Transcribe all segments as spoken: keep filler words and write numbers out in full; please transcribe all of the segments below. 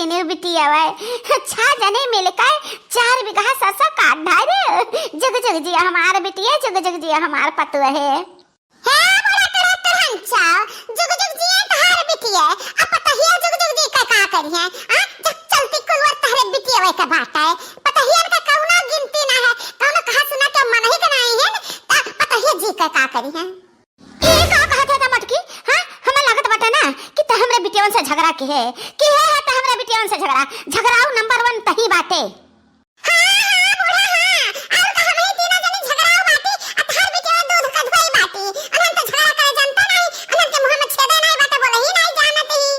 न्यू बिटिया वै, छह जने मिलकर चार बीघा सरसों काट डारे। जुग जुग जिया हमार बिटिया, जुग जुग जिया हमार पतुआ है। हे बूढ़ा ट्रैक्टर हंचा, जुग जुग जिया तहार बिटिया, अब पतहिया जुग जुग जी का का करिहैं? आ, जब चलती कुलवर तहरे बिटिया वै के बाटे। पतहियन का कौनो गिनती ना है, कौनो कहा सुना के मन ही के नाई है, त पतहिया जी का का करिहैं? ई का कहत है त मटकी? हाँ, हमें लागत बाटे ना कि त हमरे बिटियवन से झगड़ा किहे, किहे है त हमरे बिटियवन से झगड़ा, झगड़ाऊ नंबर वन तही बाटे। हाँ, हाँ, बूढ़ा, हाँ, और का हमही तीनों जनी झगड़ाऊ बाटी, आ तहार बिटियवा दूध का धोई बाटी, अनहन त झगड़ा करे जनता नहीं, अनहन के मुँह में छेदे नहीं बाटे, बोले ही नहीं जानत ही।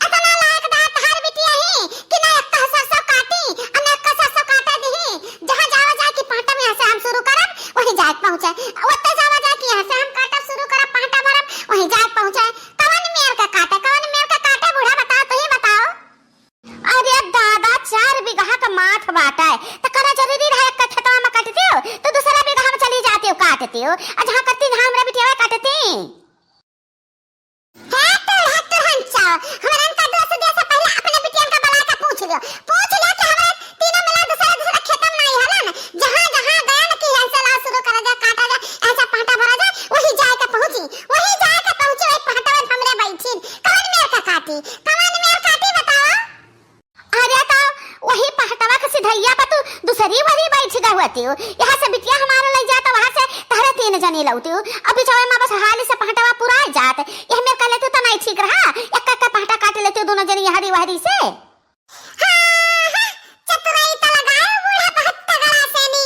अतना लायक दार तहार बिटिया ही कि ना एक्का सरसों काटी, आ ना एक्का सरसों काटे दिही। जहाँ जावा जाए कि पाटा में यहाँ से हम शुरू करब, वहीं जाए के पहुँचे। ओत्ते जावा जाए कि यहाँ से हम काटब शुरू करब, पाटा भरब, वहीं जाए के पहुँचे। कवन मेर के काटे, कवन मेर के काटे, बूढ़ा बताओ, तू ही बताओ। अरे दादा, चार बीघा का माथ बाटे, त करा जरूरी रहे एक्का खेतवा में काटतियो, त दूसरा बीघा में चली जातियो काटतियो। आ जहाँ करती, जहाँ हमरा बिटिया काटती। हे टूल्हा टुरहन चाव, हमरन का दोष दे से पहिले अपने बिटियन का बुला के पूछ लियो। पूछ लियो कि हमरे तीनों मिला दूसरे दूसरे खेतन में नहीं हलन। जहाँ जहाँ गयन कि ऐसे लाओ शुरू करा जाए, काटा जाए, ऐसा पाटा भरा जाए, वही जाए के पहुँची, वही जाए के पहुँची, वही पाटा में हमरे बैठिन। कवन मेर का काटी, कवन मेर काटी बताओ? अरे तो वही पहटवा के सिधैया पर तू दूसरी वही बैठ गए होती हो। यहाँ से बिटिया हमारा ले जाता, वहाँ से तहरे तीन जनी लौती हो। अब बिचवा में बस हाली से पहटवा पुराए जात। यह मेर कर लेती तो नहीं ठीक रहा, एक एक पहटा काट लेती हो दोनों जनी हरी वहरी से। हाँ, हाँ, चतुराई तो लगाए बूढ़ा बहुत तगड़ा सेनी।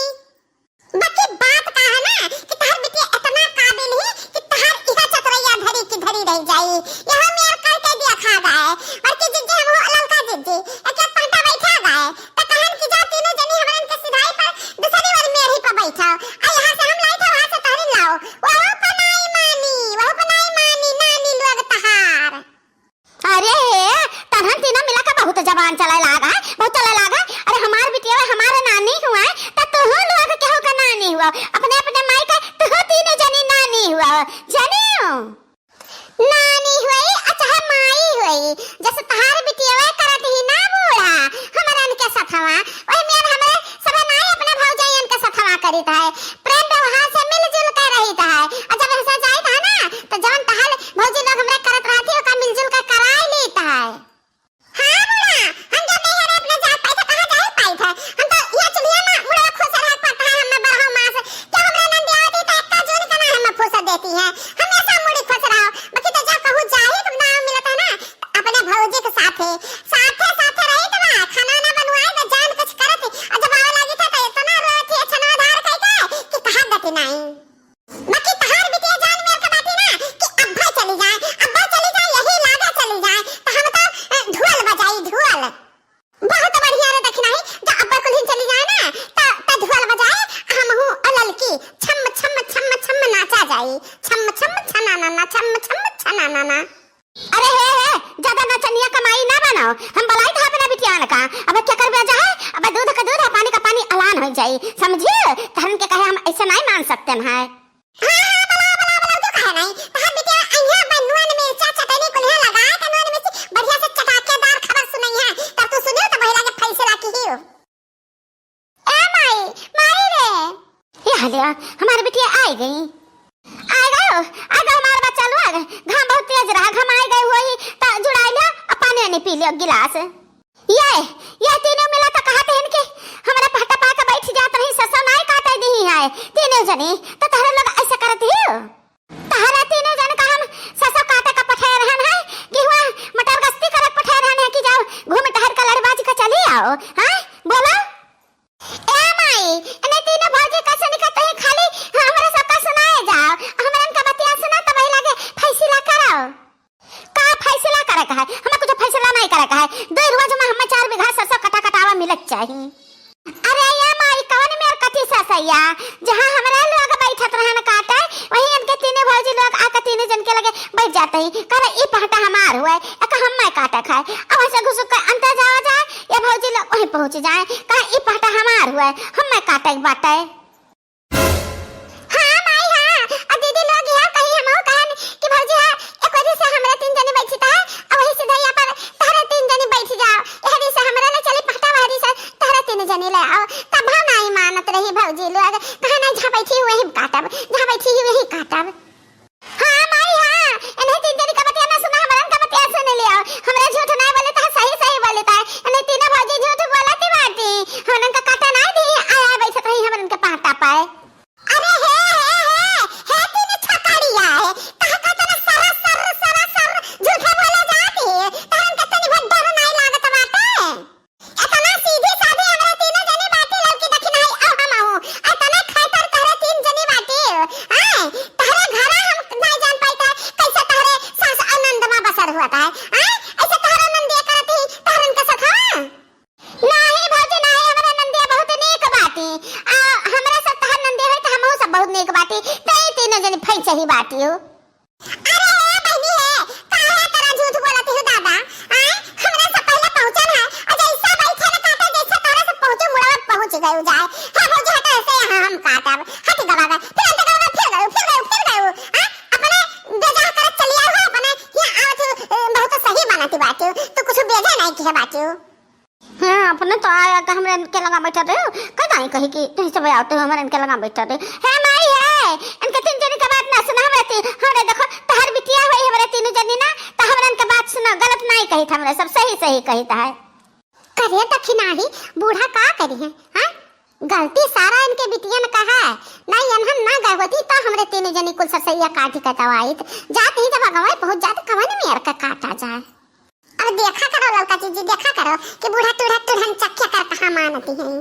बाकी बात का है ना कि तहार बिटिया इतना काबिल ही कि तहार इहा चतुरैया धरी की धरी रह जाई। यह मेर करके दिया खा जाए। बड़की जिज्जी हम हो ललका जिज्जी, एक एक पंटा बैठा जाए। त कहन कि जा तीनों जनी हमरन के सिधाई पर दूसरी वाली मेरही पर बैठो। आ यहाँ से हम लाई था, वहाँ से तहरी लाओ। वहू पर नाई मानी, वहू पर नाई मानी, नानी लोग तहार। अरे, तन्हन तीनों मिला के बहुत जबान चलाए लाग है, बहुत चलाए लाग है। अरे, हमार बिटिया हमारे नानी हुआ है, त तुहू लोग केहू के नानी हुआ, अपने अपने माई का तुहू तीनों जनी नानी हुआ, जानियो? नानी हुई, अच्छा है माई हुई, जैसे तहार बिटिया करत ही ना बूढ़ा, हमरन के सथवा, वही मेर हमरे सभे नाई अपने भौजाइयन के सथवा करित है। प्रेम व्यवहार से मिलजुल के रहित है। और जब ऐसा जाइत है ना, तो जवन टहल भौजी लोग हमरा करत रहती, ओका मिलजुल के कराए लेत है। हाँ बूढ़ा, हम जब नहीं हरे अपने जात पाई थे, कहाँ जाए पाई थे? हम तो ये चुल्हिया में मुड़वा खोसे रहे पड़ता है, हमें बरहो मास। क्या हमरा नंदी आवती तो एक्का जोन का ना हमें फुर्सत देती है? हमेशा मुड़ी खोस रहो। बाकी तो जा कहूँ जाही, तुम ना मिलत है ना, अपने भौजी के साथे, साथे, साथे रही तो बा, खाना ना बनवाए तो जान कुछ करत। और जब आवे लगी था तो इतना रोए थी, अच्छा ना धार कह के कि कहा गति नहीं। बाकी तहार बिटिया जान मेर के बाटी ना कि अब्बे चली जाए, अब्बे चली जाए, यही लागे चली जाए, त हम तो, अ, ढोल बजाई, ढोल। बहुत बढ़िया रे, देखी नहीं, जब अब्बे कुल्हिन चली जाए ना, त, त ढोल बजाए, हमहू अललकी, छम, छम, छम, छम नाचा जाई, छम, छम, छना ना ना, छम, छम, छना ना ना। अरे हे, हे, ज्यादा नचनिया कमाई ना बनाओ। हम बलाई था अपना बिटियान का। अब क्या करबे जा है? अब दूध का दूध और पानी का पानी अलान हो जाई। समझिए? तहन के कहे हम ऐसे नहीं मान सकते हैं। हाँ, हाँ, बुलाओ, बुलाओ, बुलाओ, क्यों कहे नहीं? तहार बिटिया अइहे बा नून मिर्चा चटनी कुल्हिया लगा के नून मिर्ची बढ़िया से चटाकेदार खबर सुनइहे। तब तू सुनियो तो भइला के फैसला की ही हो। ए माई, माई रे। ये हलिया, हमार बिटिया आई गई। आई गयो, आई गयो हमार बच्चा लोग। घाम बहुत तेज रहा, घमाई गए होई, त जुड़ाई लियो, आ पानी वानी पी लियो गिलास। ये, ये तीनों मिला त कहत हन कि हमरा पहटा पा के बैठ जात रही, ससो नाई काटे दी है, तीनों जनी, त तहरे लोग ऐसे करत ही हो? तहरा तीनों जन का हम ससो काटे का पठाए रहन है कि हुआ मटर गश्ती करे पठाए रहन है कि जाओ घूम टहर का लड़बाज का चली आओ, हाँ? बोलो। ए माई, एने तीनों भौजी का सुनी का तही खाली हमरा सबका सुनाए जाओ, हमरन का बतिया सुना तब वही लागे फैसला करो। का फैसला करे का है? हमें कुछ फैसला नहीं करे का है। दो रोज में हमें चार बीघा सरसों कटा कटावा मिलत चाहिए। अरे ये माई, कवन मेर कथी ससैया, जहाँ हमरा लोग बैठत रहन काटे, वहीं इनके तीनों भौजी लोग आके तीनों जन के लगे बैठ जाते ही, कहे, "ई पहटा हमार हुए, एका हम्मे काटे खाए।" अब ऐसे घुसुक के अंदर जावा जाए, ये भौजी लोग वहीं पहुँच जाए, कहे, "ई पहटा हमार हुए, हम्मे काटे के बाटे।" हाँ माई, हाँ। आ दीदी लोग यह कही, हमहू कहन कि भौजी, हाँ, एक वजह से हमरा तीन जनी बैठी त है, आ वही सिधैया पर तहरे तीन जनी बैठ जाओ। जनी ले आओ, तब हम नाहीं मानत रही भौजी लोग, कहा नाहीं, जहाँ बैठी हुए ही काटब, जहाँ बैठी हुए ही काटब। हाँ माई हाँ, इन्हें तीन जनी का बतिया ना सुना, हमरन का बतिया सुन लिया। हमरा झूठ नाहीं बोले तो सही सही बोले तो, इन्हें तीनों भौजी झूठ बोलत ही बाटी। हमरन का काटा नाहीं दी, आया बैठत रही हमरन के पाटा पाए। अरे हे हे हे, हे तीन छकड़िया है, कहा का तना सर सर सर सर झूठे बोले जाती है, तहन के तनी भर डर नाहीं लागत बाटे। इतना सीधी साधी हमरा तीनों जनी बाटी लौकी दखिनाई, अब हम आहूँ। इतना खैतर तहरे तीन जनी बाटी। आय, तहरे घरा हम नाहीं जान पाइत है, कैसे तहरे सास आनंद में बसर हुआ था। आय, ऐसे तहरे नंदिया करत ही, तहरन के सखा। नाहीं भौजी, नाहीं, हमरा नंदिया बहुत नीक बाटी। आ, हमरा सब तहर नंदिया होई, त हमहू सब बहुत नीक बाटी। त ई तीनों जनी फैंसे ही बाटी हो। अरे ए बहिनी हे, काहे तरह झूठ बोलत हो दादा? आय, हमरा से पहिले पहुँचल है, और जैसा बैठे न काटे, जैसा तोरा से पहुँचू, मुड़वा पहुँच गयू जाए। हे भौजी, हट, ऐसे यहाँ हम काटब। हट गवा गए, फिर अंत गवा गए, फिर गयू, फिर गयू, फिर गयू। आय, अपने बेजा करत चली आओ, अपने यहाँ आवत हो, ए, बहुत सही बनत बाटे, तू कुछ बेजा नाहीं किहे बाटे। हाँ, अपने तो आया के हमरे इनके लगा बैठा रहे हो, कहीं कही कि तुम सब आओ तो हमरे इनके लगा बैठा रहे। हे माई हे, इनके तीन जनी के बात ना सुना हमरे ती-, हमरे देखो, तहर बिटिया होई हमरे तीनों जनी ना, तो हमरे इनके बात सुना, गलत नाहीं कही था, हमरे सब सही सही कही था है। करे दखिनाही, बूढ़ा का करी है, हाँ? गलती सारा इनके बिटियन का है, नाहीं इन्हन ना गए होती तो हमरे तीनों जनी कुल सरसैया काटी कटवाइत, जात ही जब अगवाई पहुँच जात कवन मेर का काटा जाए। अब देखा करो ललका जीजी, देखा करो कि बूढ़ा टूढ़ा टूढ़न चक्किया कर कहाँ मानती हैं।